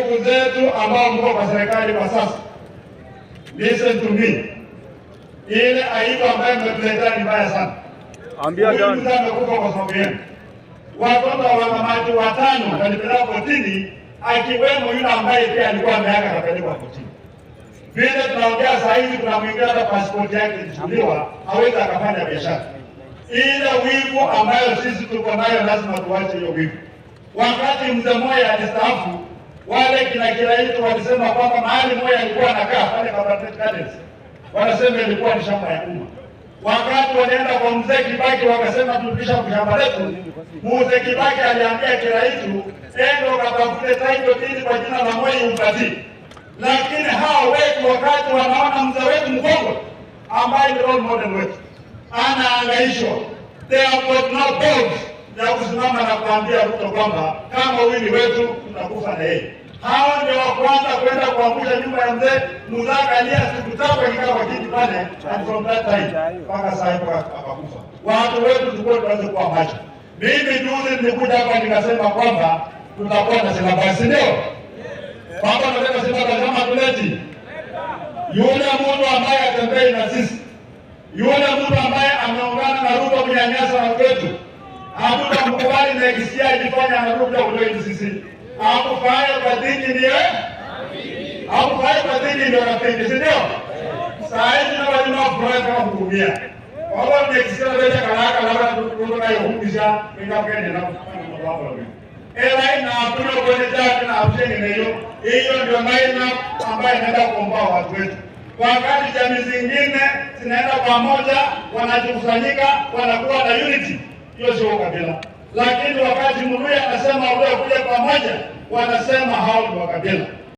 Ndugu zetu ambao mko kwa serikali kwa sasa, listen to me. Ile aibu ambayo mmetuletea ni mbaya sana. Ambia Huyu Dan. mzee amekufa kwa sababu yenu. Watoto wa mamati watano walipelekwa kotini, akiwemo yule ambaye pia alikuwa ameaga akapelekwa kotini. Vile tunaongea saa hizi, kuna mwingine hata pasipoti yake ilichukuliwa, hawezi akafanya biashara. Ile wivu ambayo sisi tuko nayo, lazima tuache hiyo wivu. Wakati mzee Moi alistaafu, wale kina Kiraitu walisema kwamba mahali Moi alikuwa anakaa pale Kabarnet Gardens, wanasema ilikuwa ni shamba ya umma. Wakati walienda kwa mzee Kibaki wakasema turudisha shamba letu, mzee Kibaki aliambia Kiraitu, enda ukatafute title deed kwa jina la Moi umpatie. Lakini hawa wetu wakati wanaona mzee wetu mkongwe ambaye ni role model wetu anaangaishwa, they have got no balls ya kusimama na kuambia Ruto kwamba kama huyu ni wetu tutakufa na yeye. Hawa ndio wa kwanza kwenda kuangusha nyumba ya mzee Muzaka alia siku 3 akikaa kwa kiti pale, and from that time mpaka sasa hivi akakufa. Watu wetu tulikuwa tuanze kuwa macho. Mimi juzi nilikuja hapa nikasema kwamba tutakuwa na syllabus, ndio? Kwamba tunataka syllabus kama tuleti. Yule mtu ambaye atembei na sisi, yule mtu ambaye ameungana na Ruto kunyanyasa watu wetu, hatutamkubali next year ajifanya anakuja kujoin sisi. Akufaaye kwa dhiki ndiye, akufaaye kwa dhiki ndio rafiki, si ndio? Saa hizi na wajina furaha kama kutumia. Kwa hiyo next year leta kalaka labda Ruto nayo humbisha inga na kufanya ela ina hakuna kwenye chake na option hiyo. Hiyo ndio line ambayo inaenda kuomba watu wetu. Wakati jamii zingine zinaenda pamoja, wanajikusanyika, wanakuwa na unity, hiyo sio ukabila. Lakini wakati Mluya anasema ule kuja pamoja, wanasema hao ni wakabila.